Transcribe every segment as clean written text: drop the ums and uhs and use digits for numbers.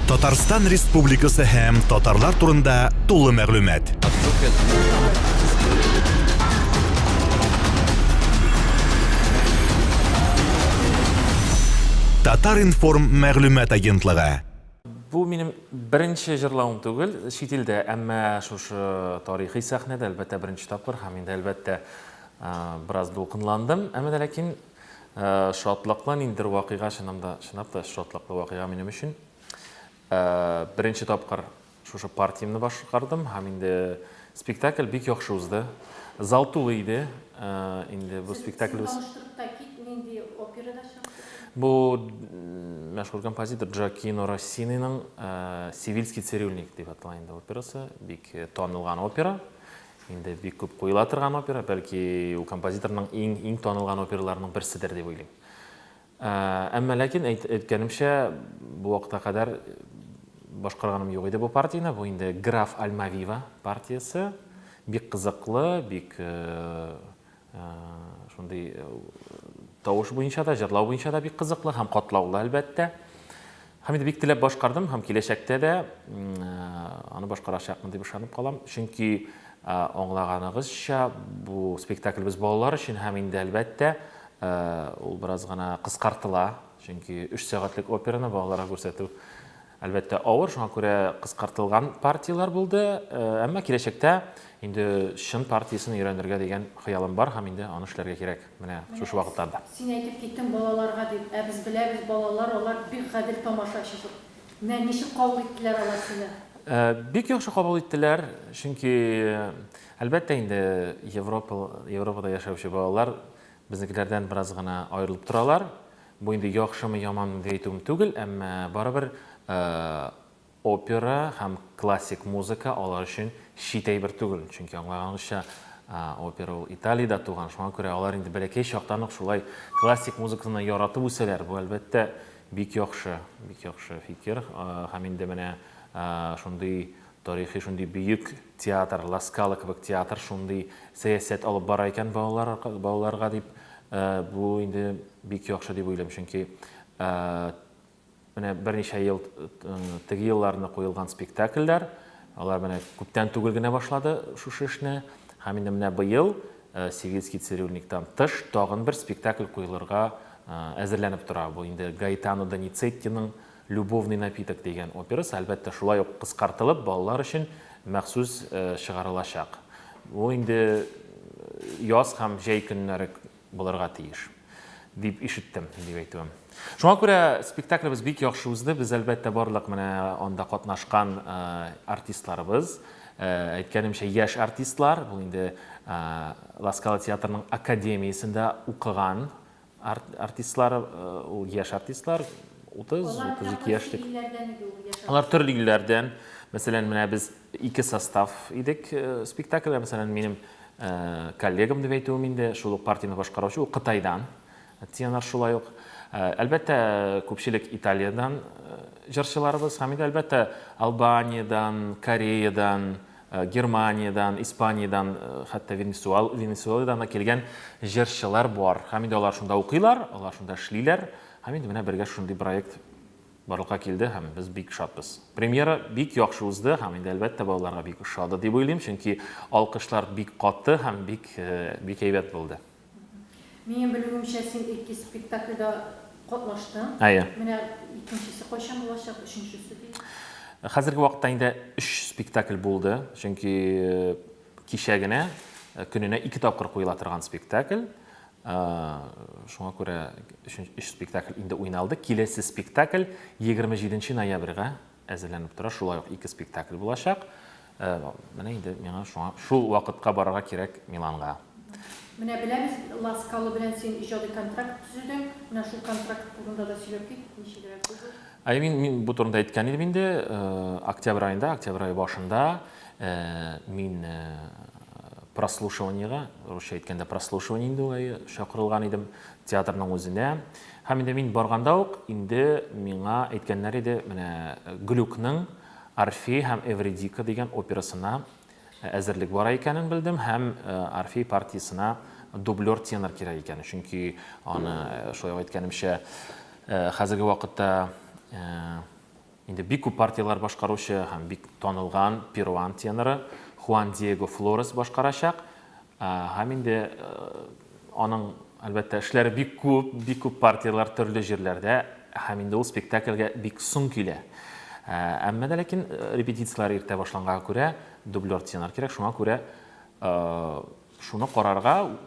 Татарстан Республикасы һәм татарлар турында тулы мәгълүмат. Татар-информ мәгълүмат агентлыгы. Бу минем беренче җырлавым түгел чит илдә, әмма шушы тарихи сәхнәдә, әлбәттә, беренче тапкыр һәм инде, әлбәттә, бераз дулкынландым. Әмма дә ләкин Шатлыклы ниндидер вакыйга, чыннан да, чынлап та шатлыклы вакыйга минем өчен. Беренче тапкыр шушы партиямне башкардым һәм инде спектакль бик яхшы узды. Зал тулы иде. Инде бу спектаклебез. Таныштырып та кит, нинди операда чыгып? Бу мәшһүр композитор Джоаккино Россининың Севильский цирюльник дип атала инде операсы, бик танылган опера. Инде бик күп куела торган опера, бәлки ул композиторның иң иң танылган операларының берседер дип уйлыйм. Әмма ләкин әйткәнемчә, бу вакытка кадәр башкарганым юк иде бу партияне. Бу инде Граф Альмавива партиясе. Бик кызыклы, бик шундый тавыш буенча да, җырлау буенча да бик кызыклы һәм катлаулы, әлбәттә. Һәм инде бик теләп башкардым һәм киләчәктә дә аны башкарачакмын дип ышанып калам. Чөнки аңлаганыгызча, бу спектаклебез балалар өчен һәм инде, әлбәттә, ул бераз гына кыскартыла. Чөнки өч сәгатьлек операны балаларга күрсәтү Әлбәттә, авыр, шуңа күрә кыскартылган партияләр булды. Әмма киләчәктә инде чын партиясен өйрәнергә дигән хыялым бар һәм инде аны эшләргә кирәк менә шушы вакытларда. Син әйтеп киттең балаларга дип, ә без беләбез, балалар алар бик гадел тамашачы. Менә ничек кабул иттеләр алар сине? Бик яхшы кабул иттеләр, чөнки, әлбәттә инде, Европа, Европада яшәүче балалар безнекеләрдән бераз гына аерылып торалар. Бу инде яхшымы, яманмы дип әйтүем түгел, әмма барыбер опера һәм классик музыка алар өчен чит әйбер түгел. Чөнки аңлаганыгызча, опера ул Италиядә туган, шуңа күрә алар инде бәләкәй чактан ук шулай классик музыканы яратып үсәләр. Бу, әлбәттә, бик яхшы, бик яхшы фикер. Һәм инде менә шундый тарихи, шундый бөек театр, Ла Скала кебек театр шундый сәясәт алып бара икән балалар, балаларга дип, бу инде бик яхшы дип уйлыйм, чөнки менә берничә ел теге елларны куелган спектакльләр, алар менә күптән түгел генә башлады шушы эшне, һәм инде менә быел Севильский цирюльниктан тыш тагын бер спектакль куелырга әзерләнеп тора. Бу инде Гаэтано Доницеттиның Любовный напиток дигән операсы, әлбәттә, шулай ук кыскартылып, балалар өчен махсус чыгарылачак. Ул инде яз һәм җәй көннәре булырга тиеш, дип ишеттем, дип әйтүем. Шуңа күрә спектаклебез бик яхшы узды. Без, әлбәттә, барлык менә анда катнашкан артистларыбыз, әйткәнемчә, яшь артистлар, бу инде Ла Скала театрының академиясендә укыган артистлар, ул яшь артистлар, 30, 32 яшьлек. Алар төрле илләрдән. Мәсәлән, менә без ике состав идек спектакльгә. Мәсәлән, минем коллегам дип әйтүем инде, шул ук партияне башкаручы, ул Кытайдан. Тенор шулай ук. Әлбәттә, күпчелек Италиядән җырчыларыбыз һәм инде, әлбәттә, Албаниядән, Кореядан, Германиядән, Испаниядән, хәтта Венесуэл, Венесуэладан да килгән җырчылар бар. Һәм инде алар шунда укыйлар, алар шунда эшлиләр. Һәм инде менә бергә шундый проект барлыкка килде һәм без бик шатбыз. Премьера бик яхшы узды һәм инде әлбәттә балаларга бик ошады дип уйлыйм, чөнки алкышлар бик каты һәм бик бик әйбәт булды. Минем белүемчә, син ике спектакльдә катнаштың. Әйе. Менә икенчесе кайчан булачак, өченчесе ди? Хәзерге вакытта инде өч спектакль булды, чөнки кичә генә көненә ике тапкыр куела торган спектакль. Шуңа күрә өч спектакль инде уйналды. Киләсе спектакль 27 ноябрьгә әзерләнеп тора, шулай ук ике спектакль булачак. Менә инде миңа шуңа шул вакытка барырга кирәк Миланга. Менә беләбез, Ла Скала белән син иҗади контракт төзедең. Менә шул контракт турында да сөйләп кит, ничегрәк булды? Әйе, мин, мин бу турында әйткән идем инде. Октябрь аенда, октябрь ае башында мин прослушиваниегә, русча әйткәндә прослушивание инде ул, әйе, чакырылган идем театрның үзенә. Һәм инде мин барганда ук инде миңа әйткәннәр иде, менә Глюкның Орфей һәм Эвридика дигән операсына әзерлек бара икәнен белдем һәм Орфей партиясенә дублер тенор кирәк икән. Чөнки аны, шулай ук әйткәнемчә, хәзерге вакытта. Инде бик күп партияләр башкаручы һәм бик танылган перуан теноры Хуан Диего Флорес башкарачак. Һәм инде аның, әлбәттә, эшләре бик күп, бик күп партияләр төрле җирләрдә, һәм инде ул спектакльгә бик соң килә. Әмма дә ләкин репетицияләр иртә башланганга күрә, дублер тенор кирәк, шуңа күрә шуны карарга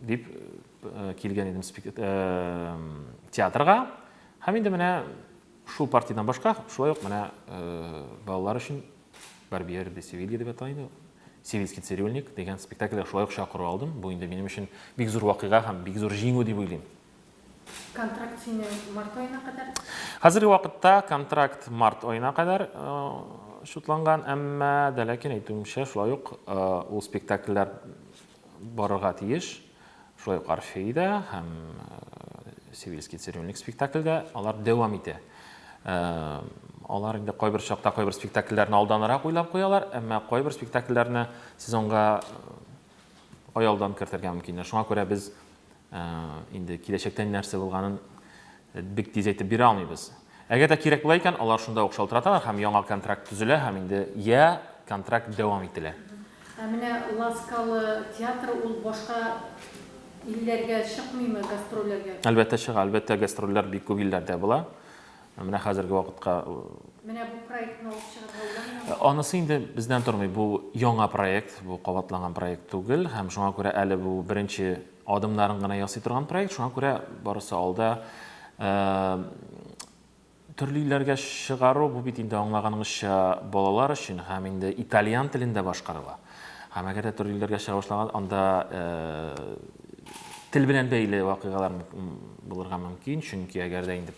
дип килгән идем театрга. Һәм инде менә шул партиядән башка, шулай ук менә балалар өчен Барбьер де Севилья дип атала инде. Севильский цирюльник дигән спектакльгә шулай ук чакыру алдым. Бу инде минем өчен бик зур вакыйга һәм бик зур җиңү дип уйлыйм. Контракт синең март аена кадәр? Хәзерге вакытта контракт март аена кадәр шутланган, әмма дә ләкин әйтүемчә, шулай ук ул спектакльләр барырга тиеш. Шулай ук Орфей да һәм Севильский цирюльник спектакль дә алар дәвам итә. Алар инде кайбер чакта кайбер спектакльләрне алданрак уйлап куялар, әмма кайбер спектакльләрне сезонга ай алдан кертергә мөмкиннәр. Шуңа күрә без инде киләчәктә нәрсә булганын бик тиз әйтеп бирә алмыйбыз. Әгәр дә кирәк була икән, алар шунда ук шалтыраталар һәм яңа контракт төзелә һәм инде я контракт дәвам ителә. Ә менә Ла Скала театры ул башка илләргә чыкмыймы гастрольләргә? Әлбәттә чыга, әлбәттә гастрольләр бик күп илләрдә була. Менә хәзерге вакытка Менә бу проектны алып чыгарга уйламыйсызмы? Анысы инде бездән тормый. Бу яңа проект, бу кабатланган проект түгел һәм шуңа күрә әле бу беренче адымнарын гына ясый торган проект, шуңа күрә барысы алда. Төрле илләргә чыгару, бу бит инде аңлаганыңызча балалар өчен һәм инде итальян телендә башкарыла. Һәм әгәр дә төрле илләргә чыга башлаган, анда тел белән бәйле вакыйгалар булырга мөмкин, чөнки әгәр дә инде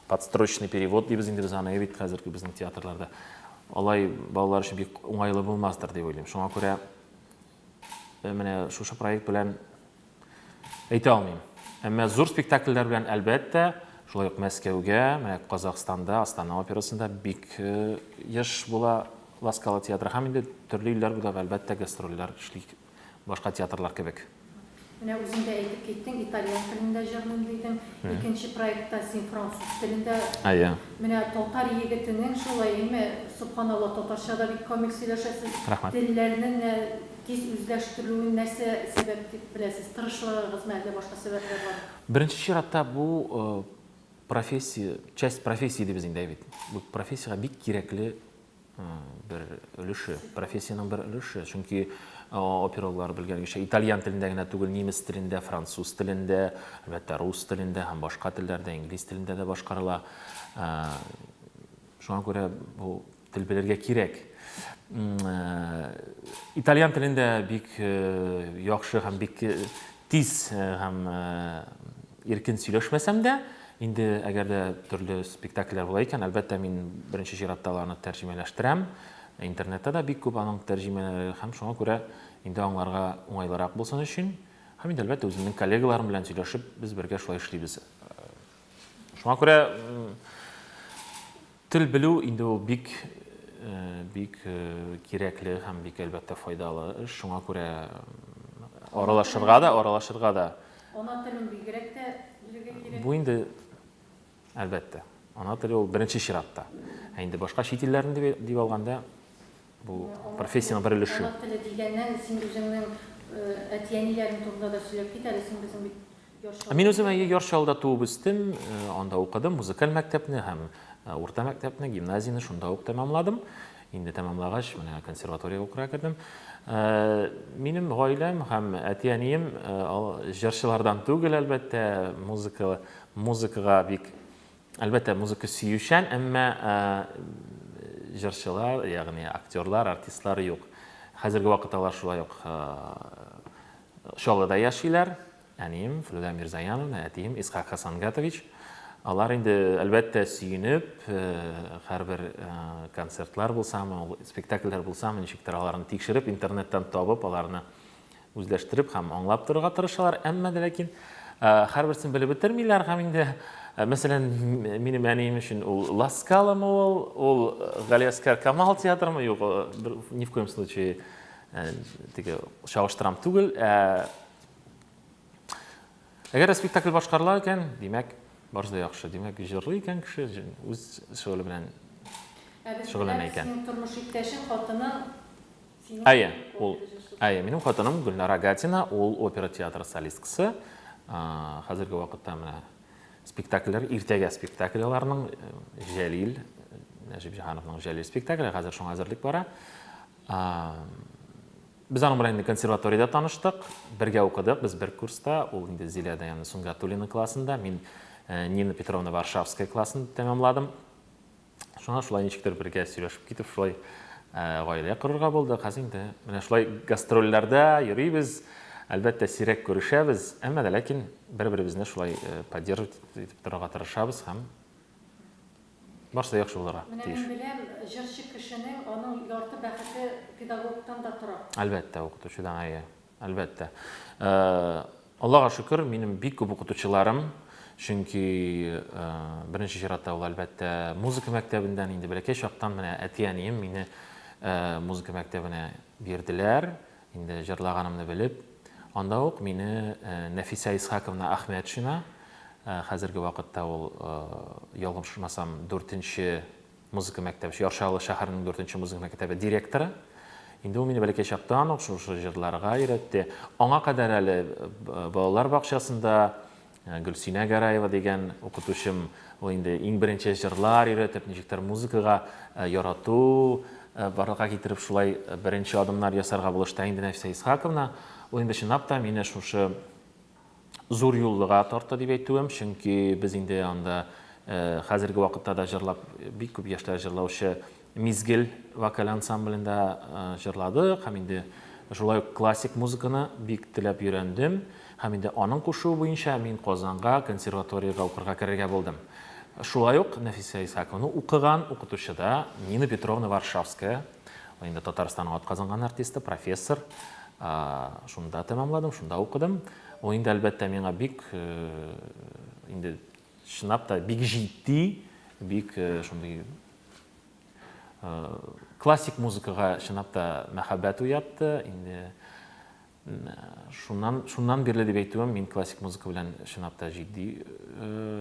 подстрочный перевод дибез инде без аны бит хәзерге безнең театрларда. Алай балалар өчен бик уңайлы булмастыр дип уйлыйм. Шуңа күрә менә шушы проект белән әйтә алмыйм. Әмма зур спектакльләр белән, әлбәттә, шулай ук Мәскәүгә, менә Казахстанда, Астана операсында бик еш була Ла Скала театры һәм инде төрле илләр буйлап, әлбәттә, гастрольләр эшли башка театрлар кебек. Менә үзең дә әйтеп киттең, итальян телендә җырлыйм дидең. Икенче проектта син француз телендә. Әйе. Менә татар егетенең шулай, әйме, собханалла, татарча да бик камил сөйләшәсез. Рәхмәт. Телләрне менә тиз үзләштерүен нәрсә сәбәп дип беләсез? Тырышлыгыгызмы, әллә башка сәбәпләр бармы? Беренче чиратта бу профессия, часть профессии дибез инде, әйе бит. Бу профессиягә бик кирәкле бер өлеше, профессиянең бер өлеше. Чөнки опералар белгәнегезчә итальян телендә генә түгел, немец телендә, француз телендә, әлбәттә, рус телендә һәм башка телләрдә, инглиз телендә дә башкарыла. Шуңа күрә бу тел белергә кирәк. Итальян телендә бик яхшы һәм бик тиз һәм иркен сөйләшмәсәм дә, инде әгәр дә төрле спектакльләр була икән, әлбәттә, мин беренче чиратта аларны тәрҗемәләштерәм. Интернетта да бик күп аның тәрҗемәләре һәм шуңа күрә инде аңларга уңайлырак булсын өчен һәм инде, әлбәттә, үземнең коллегаларым белән сөйләшеп, без бергә шулай эшлибез. Шуңа күрә Тел белү инде ул бик бик кирәкле һәм бик, әлбәттә, файдалы эш. Шуңа күрә аралашырга да, аралашырга да. Ана телен бигрәк тә белергә кирәк. Бу инде, әлбәттә, ана теле ул беренче чиратта. Ә инде башка чит илләрне дип, дип алганда, бу профессиянең бер өлеше. Ана теле дигәннән, син үзеңнең әти-әниләрең турында да сөйләп кит әле, син безнең бит Мин үзем әйе Яр Чаллыда туып үстем, анда укыдым, музыкаль мәктәпне һәм урта мәктәпне, гимназияне шунда ук тәмамладым. Инде тәмамлагач, менә консерваториягә укырга кердем. Минем гаиләм һәм әти-әнием җырчылардан түгел, әлбәттә, музыка, музыкага бик, әлбәттә, музыка сөючән, әмма җырчылар, ягъни актерлар, артистлар юк. Хәзерге вакытта алар шулай ук Чаллыда яшиләр. Әнием Флүдә Мирзаяновна, әтием Исхак Хасангатович. Алар инде, әлбәттә, сөенеп, һәрбер концертлар булсамы, ул спектакльләр булсамы, ничектер аларны тикшереп, интернеттан табып, аларны үзләштереп һәм аңлап торырга тырышалар. Әмма дә ләкин һәрберсен белеп бетермиләр һәм инде, мәсәлән, минем әнием өчен ул Ла Скаламы ул, ул Галиәсгар Камал театрымы, юк, ни в коем случае теге чагыштырам түгел. Ә әгәр дә спектакль башкарыла икән, димәк, Барысы да яхшы. Димәк, җырлый икән кеше, үз шөгыле белән Ә без шөгыльләнә беләбез, икән. синең тормыш иптәшең, хатының синең Әйе, ул, опера җырчысы. әйе, минем хатыным Гөлнара Гатина, ул опера театры солисткасы. Хәзерге вакытта менә спектакльләр, иртәгә спектакль аларның, Җәлил, Нәҗип Җиһановның Җәлил спектакле, хәзер шуңа әзерлек бара. Без аның белән инде консерваториядә таныштык, бергә укыдык, без бер курста, ул инде Зилә Даяна Сөнгатуллина классында, мин Нина Петровна Варшавская классын тәмамладым. Шуңа шулай ничектер бергә сөйләшеп китеп, шулай гаилә корырга булдык. Хәзер инде менә шулай гастрольләрдә йөрибез. Әлбәттә, сирәк күрешәбез, әмма дә ләкин бер-беребезне шулай поддерживать итеп торырга тырышабыз һәм Барысы да яхшы булырга Менә тиеш. мин беләм, җырчы кешенең, аның ярты бәхете педагогтан да тора. Әлбәттә, укытучыдан, әйе. Әлбәттә. Аллага шөкер, минем бик күп укытучыларым, чөнки беренче чиратта ул, әлбәттә, музыка мәктәбендән инде бәләкәй чактан менә әти-әнием мине музыка мәктәбенә бирделәр. Инде җырлаганымны белеп, анда ук мине Нәфисә Исхаковна Әхмәтшина, хәзерге вакытта ул, ялгышмасам, дүртенче музыка мәктәбе, Яр Чаллы шәһәренең дүртенче музыка мәктәбе директоры. Инде ул мине бәләкәй чактан ук шушы җырларга өйрәтте. Аңа кадәр әле балалар бакчасында Гөлсинә Гәрәева дигән укытучым, ул инде иң беренче җырлар өйрәтеп, ничектер музыкага ярату барлыкка китереп, шулай беренче адымнар ясарга булышты. Ә инде Нәфисә Исхаковна, ул инде чынлап та мине шушы зур юллыга тартты дип әйтүем, чөнки без инде анда хәзерге вакытта да җырлап, бик күп яшьләр җырлаучы Мизгел вокаль ансамблендә җырладык һәм инде шулай ук классик музыканы бик теләп өйрәндем һәм инде аның кушуы буенча мин Казанга консерваториягә укырга керергә булдым. Шулай ук Нәфисә Исхаковна укыган укытучы да Нина Петровна Варшавская, ул инде Татарстанның атказанган артисты, профессор, шунда тәмамладым, шунда укыдым. Ул инде, әлбәттә, миңа бик инде чынлап та бик җитди, бик шундый классик музыкага чынлап та мәхәббәт уятты. Инде шуннан шуннан бирле дип әйтүем, мин классик музыка белән чынлап та җитди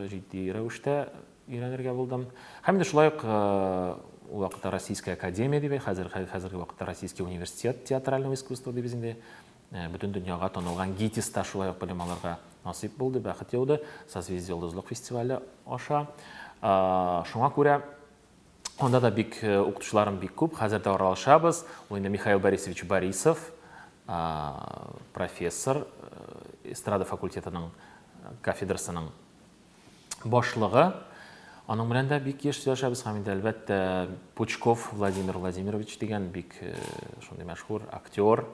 җитди рәвештә өйрәнергә булдым. Һәм инде шулай ук ул вакытта Российская академия дип, хәзер хәзерге вакытта Российский университет театрального искусства дибез инде. Бөтен дөньяга танылган ГИТИСта шулай ук белем алырга насыйп булды, бәхет яуды Созвездие йолдызлык фестивале аша. Шуңа күрә анда да бик укытучыларым бик күп, хәзер дә аралашабыз. Ул инде Михаил Борисович Борисов, профессор, эстрада факультетының кафедрасының башлыгы. Аның белән дә бик еш сөйләшәбез һәм инде, әлбәттә, Пучков Владимир Владимирович дигән бик э, шундый мәшһүр актер.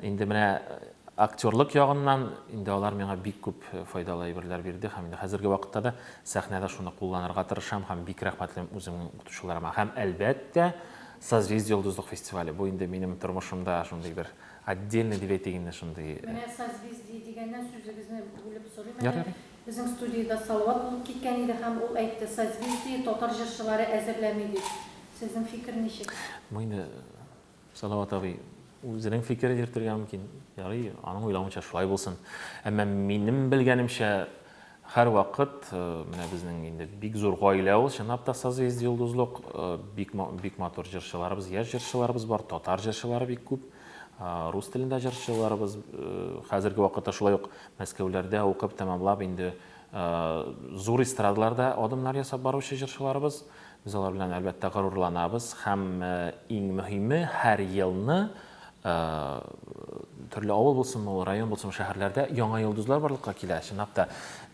Инде менә э, актерлык ягыннан инде алар миңа бик күп э, файдалы әйберләр бирде һәм инде хәзерге вакытта да сәхнәдә шуны кулланырга тырышам һәм бик рәхмәтлемен үземнең укытучыларыма. Һәм әлбәттә, Созвездие йолдызлык фестивале. Бу инде минем тормышымда шундый бер Отдельно дип әйтик инде шундый. Менә Созвездие дигәннән сүзегезне бүлеп сорыйм әле. Ярый, ярый. Безнең студиядә Салават булып киткән иде һәм ул әйтте, Созвездие татар җырчылары әзерләми дип. Сезнең фикер ничек? Бу инде Салават абый үзенең фикере йөртергә мөмкин. Ярый, аның уйлавынча шулай булсын. Әмма минем белгәнемчә, Һәрвакыт, менә безнең инде бик зур гаилә ул, чынлап та Созвездие Йолдызлык, бик бик матур җырчыларыбыз, яшь җырчыларыбыз бар, татар җырчылары бик күп, рус телендә җырчыларыбыз, хәзерге вакытта шулай ук Мәскәүләрдә укып тәмамлап инде зур эстрадаларда адымнар ясап баручы җырчыларыбыз. Без алар белән, әлбәттә, горурланабыз һәм иң мөһиме, һәр елны төрле авыл булсынмы ул, район булсынмы, шәһәрләрдә яңа йолдызлар барлыкка килә. Чынлап та,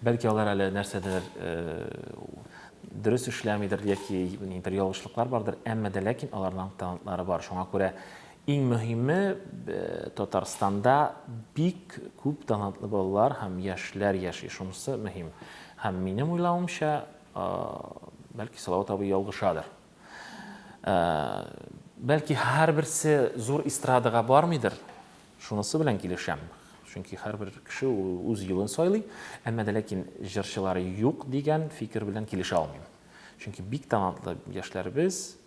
бәлки алар әле нәрсәдер дөрес эшләмидер яки ниндидер ялгышлыклар бардыр, әмма дә ләкин аларның талантлары бар. Шуңа күрә иң мөһиме Татарстанда бик күп талантлы балалар һәм яшьләр яши. Шунысы мөһим. Һәм минем уйлавымча, бәлки Салават абый ялгышадыр. Бәлки һәрберсе зур эстрадага бармыйдыр, шунысы белән килешәм. Чөнки һәрбер кеше үз юлын сайлый, әмма дә ләкин җырчылар юк дигән фикер белән килешә алмыйм. Чөнки бик талантлы яшьләребез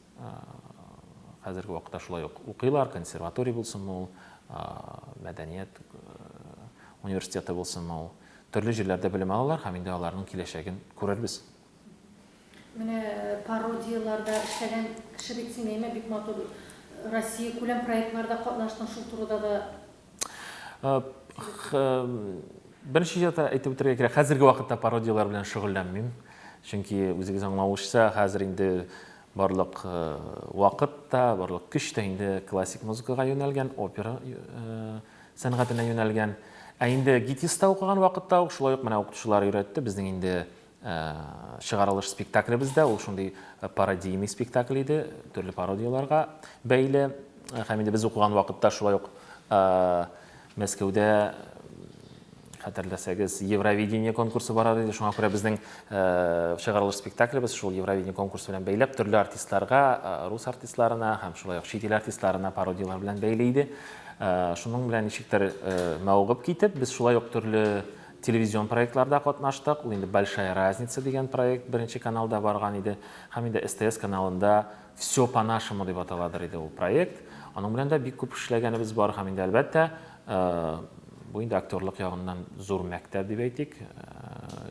хәзерге вакытта шулай ук укыйлар, консерватория булсынмы ул, мәдәният университеты булсынмы ул. Төрле җирләрдә белем алалар һәм инде аларның киләчәген күрербез. Менә пародияләрдә эшләгән кеше бит син, әйме, бик матур Россия күләм проектларда катнаштың, шул турыда да Беренче чиратта әйтеп үтәргә кирәк, хәзерге вакытта пародияләр белән шөгыльләнмим. Чөнки үзегез аңлавыгызча, хәзер инде барлык вакыт та, барлык көч тә инде классик музыкага юнәлгән, опера сәнгатенә юнәлгән. Ә инде ГИТИСта укыган вакытта ук шулай ук менә укытучылар өйрәтте, безнең инде чыгарылыш спектаклебез дә ул шундый пародийный спектакль иде, төрле пародияләргә бәйле. Һәм инде без укыган вакытта шулай ук Мәскәүдә хәтерләсәгез, Евровидение конкурсы бара иде. Шуңа күрә безнең чыгарылыш спектаклебез шул Евровидение конкурсы белән бәйләп, төрле артистларга, рус артистларына һәм шулай ук чит ил артистларына пародияләр белән бәйле иде. Шуның белән ничектер мавыгып китеп, без шулай ук төрле телевизион проектларда катнаштык. Ул инде Большая разница дигән проект беренче каналда барган иде. Һәм инде СТС каналында Все по-нашему дип аталадыр иде ул проект. Аның белән дә бик күп эшләгәнебез бар һәм инде, әлбәттә, бу инде актерлык ягыннан зур мәктәп дип әйтик.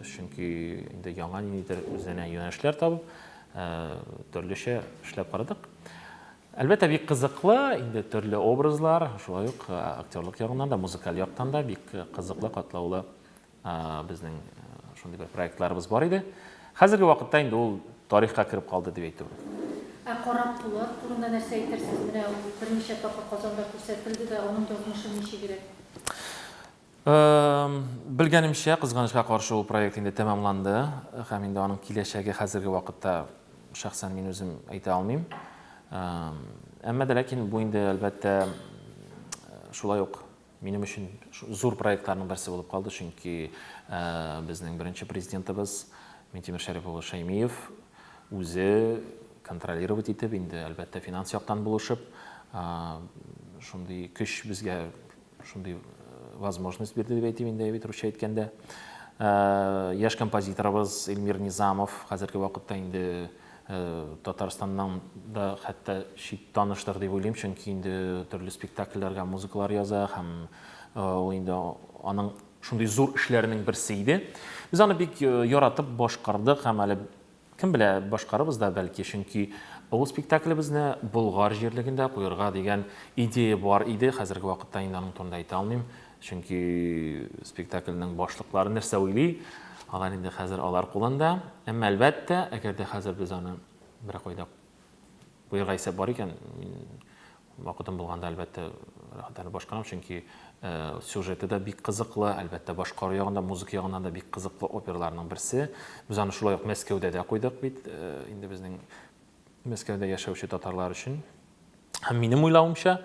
Чөнки инде яңа ниндидер үзенә юнәлешләр табып, төрлечә эшләп карадык. Әлбәттә, бик кызыклы, инде төрле образлар, шулай ук актерлык ягыннан да, музыкаль яктан да бик кызыклы, катлаулы Безнең шундый бер проектларыбыз бар иде. Хәзерге вакытта инде ул тарихка кереп калды дип әйтү. Ә Карап Пулат турында нәрсә әйтерсез? Менә ул берничә тапкыр Казанда күрсәтелде дә, аның язмышы ничегрәк? Белгәнемчә, кызганычка каршы, ул проект инде тәмамланды һәм инде аның киләчәге хәзерге вакытта шәхсән мин үзем әйтә алмыйм. Әмма дә ләкин бу инде, әлбәттә, шулай ук Минем өчен зур проектларның берсе булып калды, чөнки безнең беренче президентыбыз Минтимер Шәрипов улы Шәймиев үзе контролировать итеп, инде, әлбәттә, финанс яктан булышып, шундый көч безгә, шундый возможность бирде дип әйтим инде, бит русча әйткәндә. Яшь композиторыбыз Эльмир Низамов хәзерге вакытта инде Татарстаннан да хәтта чит таныштыр дип уйлыйм, чөнки инде төрле спектакльләргә музыкалар яза һәм ул инде аның шундый зур эшләренең берсе иде. Без аны бик яратып башкардык һәм әле кем белә, башкарыбыз да бәлки, чөнки ул спектаклебезне Болгар җирлегендә куярга дигән идея бар иде. Хәзерге вакытта инде аның турында әйтә алмыйм. Чөнки спектакльнең башлыклары нәрсә уйлый, алар инде хәзер алар кулында. Әмма, әлбәттә, әгәр дә хәзер без аны берәр кайда куярга исәп бар икән, мин вакытым булганда, әлбәттә, рәхәтләнеп башкарам, чөнки сюжеты да бик кызыклы, әлбәттә, башкару ягында, музыка ягыннан да бик кызыклы операларның берсе. Без аны шулай ук Мәскәүдә дә куйдык бит, инде безнең Мәскәүдә яшәүче татарлар өчен. Һәм минем уйлавымча,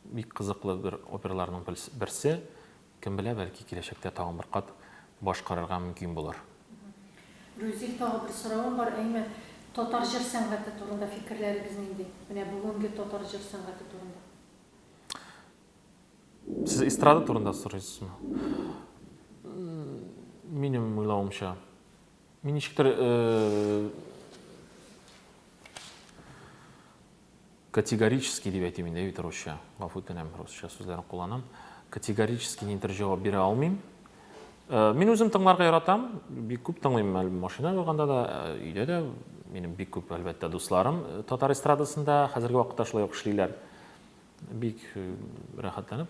Бик кызыклы бер операларның берсе. Кем белә, бәлки киләчәктә тагын бер кат башкарырга мөмкин булыр. Рүзил, тагы бер соравым бар, әйме, татар җыр сәнгате турында фикерләрегез нинди? Менә бүгенге татар җыр сәнгате турында. Сез эстрада турында сорыйсызмы? Минем уйлавымча, мин ничектер Категорически дип әйтим инде бит русча. Гафу үтенәм, русча сүзләрен кулланам. Категорически ниндидер җавап бирә алмыйм. Э, мин үзем тыңларга яратам, бик күп тыңлыйм, әле машина барганда да, э, өйдә дә. Минем бик күп, әлбәттә, дусларым э, татар эстрадасында хәзерге вакытта шулай ук эшлиләр. Бик рәхәтләнеп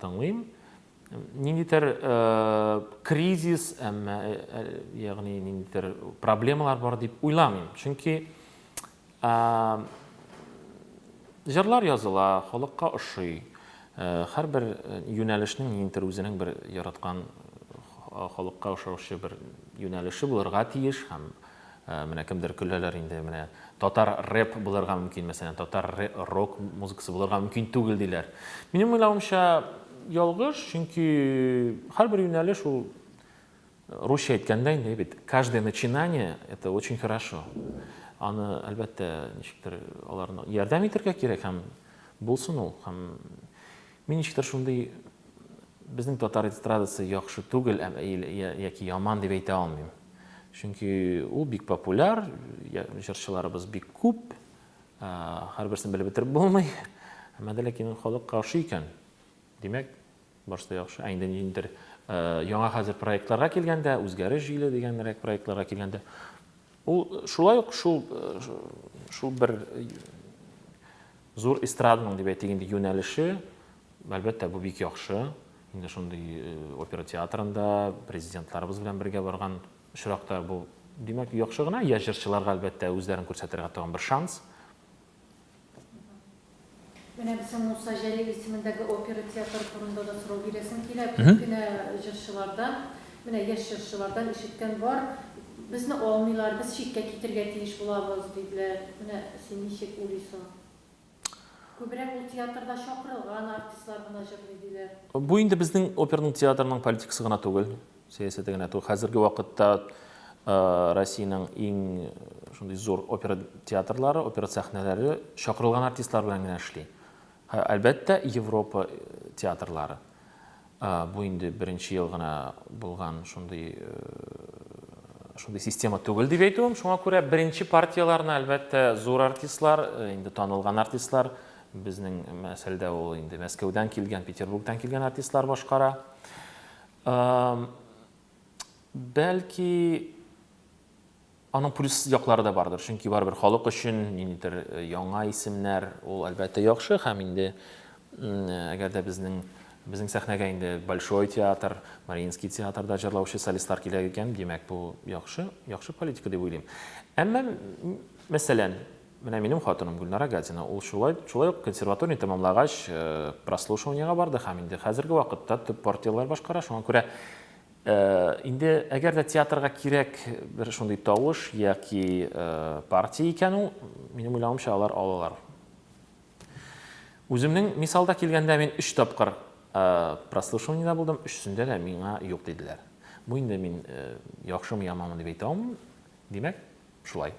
тыңлыйм. Ниндидер кризис, әмма ягъни ниндидер проблемалар бар дип уйламыйм. Чөнки Җырлар языла, халыкка ошый. Һәрбер юнәлешнең ниндидер үзенең бер яраткан халыкка ошаучы бер юнәлеше булырга тиеш һәм менә кемдер көләләр инде, менә татар рэп булырга мөмкин, мәсәлән, татар рок музыкасы булырга мөмкин түгел диләр. Минем уйлавымча, ялгыш, чөнки һәрбер юнәлеш ул Русча әйткәндә инде бит, каждое начинание это очень хорошо. Аны, әлбәттә, ничектер аларны ярдәм итәргә кирәк һәм булсын ул. Һәм мин ничектер шундый безнең татар эстрадасы яхшы түгел яки яман дип әйтә алмыйм. Чөнки ул бик популяр, җырчыларыбыз бик күп, һәрберсен белеп бетереп булмый. Әмма дә ләкин халыкка ошый икән, димәк, Барысы да яхшы. Ә инде ниндидер Яңа хәзер проектларга килгәндә, Үзгәреш җиле дигәнрәк проектларга килгәндә, ул шулай ук шул шул бер зур эстраданың дип әйтик инде юнәлеше, әлбәттә, бу бик яхшы. Инде шундый опера театрында президентларыбыз белән бергә барган очракта бу, димәк, яхшы гына. Яшь җырчыларга, әлбәттә, үзләрен күрсәтергә тагын бер шанс. Менә безнең Муса Җәлил исемендәге опера театры турында да сорау бирәсем килә. Күп кенә җырчылардан, менә яшь җырчылардан ишеткән бар, безне алмыйлар, без читкә китергә тиеш булабыз, диделәр. Менә син ничек уйлыйсың? Күбрәк ул театрда чакырылган артистлар гына җырлый, диләр. Бу инде безнең оперның театрының политикасы гына түгел. Сәясәте генә түгел. Хәзерге вакытта Россиянең иң шундый зур опера театрлары, опера сәхнәләре чакырылган артистлар белән генә эшли. Әлбәттә, Европа театрлары. Бу инде беренче ел гына булган шундый шундый система түгел дип әйтүем. Шуңа күрә беренче партияләрне, әлбәттә, зур артистлар, инде танылган артистлар, безнең мәсәлдә ул инде Мәскәүдән килгән, Петербургтан килгән артистлар башкара. Бәлки, аның плюс яклары да бардыр, чөнки барыбер халык өчен ниндидер яңа исемнәр, ул әлбәттә яхшы һәм инде әгәр дә безнең безнең сәхнәгә инде Большой театр, Мариинский театрда җырлаучы солистлар килә икән, димәк, бу яхшы, яхшы политика дип уйлыйм. Әмма, мәсәлән, Менә минем хатыным Гөлнара Гатина, ул шулай, шулай ук консерваторияне тәмамлагач, прослушиваниегә барды һәм инде хәзерге вакытта төп партияләр башкара. Шуңа күрә инде әгәр дә театрга кирәк бер шундый тавыш яки партия икән ул, минем уйлавымча, алар алалар. Үземнең мисалда килгәндә мин өч тапкыр прослушиваниедә булдым, өчесендә дә миңа юк диделәр. Бу инде мин яхшымы, яманмы дип әйтә алмыйм. Димәк, шулай.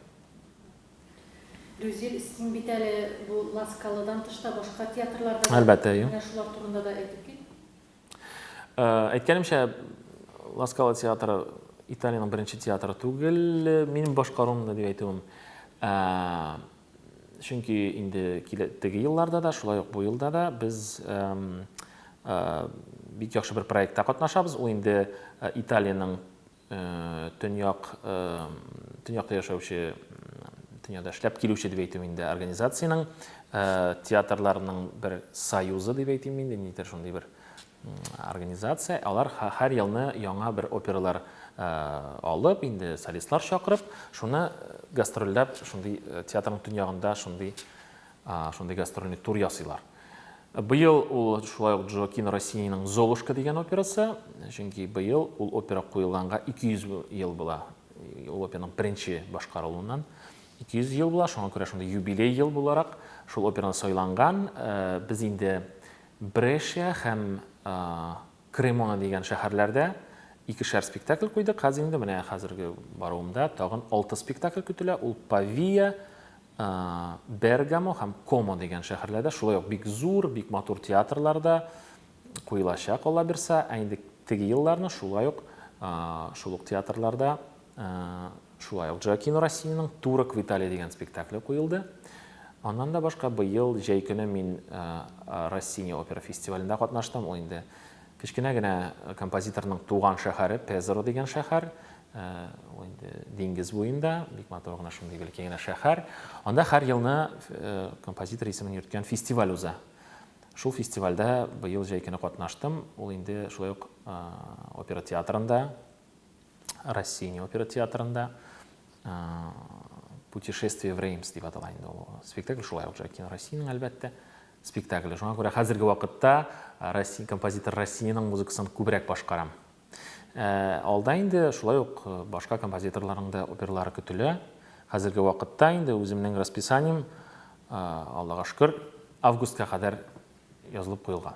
Рүзил, син бит әле бу Ла Скаладан тыш та башка театрларда да. Әлбәттә, әйе. Менә шулар турында да әйтеп кит. Әйткәнемчә, Ла Скала театры Италиянең беренче театры түгел, минем башкаруымда дип әйтүем. Чөнки инде теге елларда да, шулай ук бу елда да без бик яхшы бер проектта катнашабыз. Ул инде Италиянең төньяк төньякта яшәүче дөньяда эшләп килүче дип әйтим инде организациянең театрларының бер союзы дип әйтим инде нидер шундый бер организация алар һәр елны яңа бер опералар алып инде солистлар чакырып шуны гастрольләп шундый театрның төньягында шундый шундый гастрольный тур ясыйлар. Быел ул шулай ук Джоакино Россининың Золушка дигән операсы, чөнки быел ул опера куелганга 200 ел була. Ул операның беренче башкарылуыннан 200 ел була, шуңа күрә шундый юбилей ел буларак шул операны сайланган. Без инде Брешия һәм Кремона дигән шәһәрләрдә икешәр спектакль куйдык. Хәзер инде менә хәзерге баруымда тагын алты спектакль көтелә. Ул Павия, Бергамо һәм Комо дигән шәһәрләрдә шулай ук бик зур, бик матур театрларда куелачак, Алла бирса. Ә инде теге елларны шулай ук шул ук театрларда шулай ук Джоакино Россининың Турок в Италии дигән спектакле куелды. Аннан да башка быел җәй көне мин Россини опера фестивалендә катнаштым. Ул инде кечкенә генә композиторның туган шәһәре Пезаро дигән шәһәр. Ул инде диңгез буенда, бик матур гына шундый бәләкәй генә шәһәр. Анда һәр елны композитор исемен йөрткән фестиваль уза. Шул фестивальдә быел җәй көне катнаштым. Ул инде шулай ук опера театрында Россини опера театрында Путешествие в Реймс дип атала инде ул спектакль, шулай ук Жакин Россининың, әлбәттә, спектакле. Шуңа күрә хәзерге вакытта Россия композитор Россининың музыкасын күбрәк башкарам. Алда инде шулай ук башка композиторларның да опералары көтелә. Хәзерге вакытта инде үземнең расписанием, Аллага шөкер, августка кадәр язылып куелган.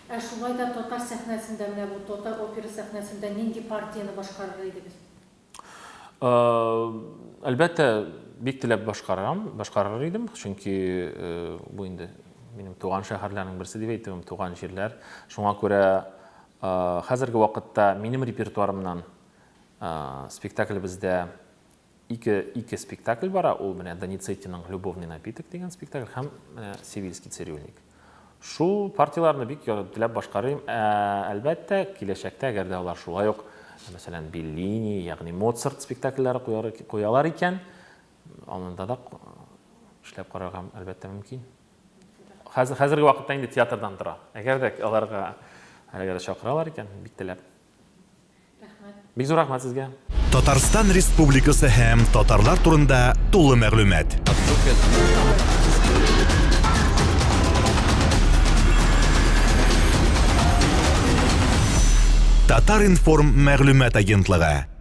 Ә шулай да татар сәхнәсендә, менә бу татар опера сәхнәсендә нинди партияне башкарыр идегез? Әлбәттә, бик теләп башкарам, башкарыр идем, чөнки бу инде минем туган шәһәрләрнең берсе дип әйтүем, туган җирләр. Шуңа күрә хәзерге вакытта минем репертуарымнан спектаклебездә Ике, ике спектакль бара, ул менә Доницеттиның Любовный напиток дигән спектакль һәм менә Севильский цирюльник. Шул партияләрне бик теләп башкарыйм. Ә, әлбәттә, киләчәктә, әгәр дә алар шулай ук, мәсәлән, Беллини, ягъни Моцарт спектакльләре куялар икән, анында да эшләп карарга, әлбәттә, мөмкин. Хәзер, хәзерге вакытта инде театрдан тора. Әгәр дә аларга әгәр дә чакыралар икән, бик теләп. Рәхмәт. Бик зур рәхмәт сезгә. Татарстан Республикасы һәм татарлар турында тулы мәгълүмат. Татар-информ мәгълүмат агентлыгы.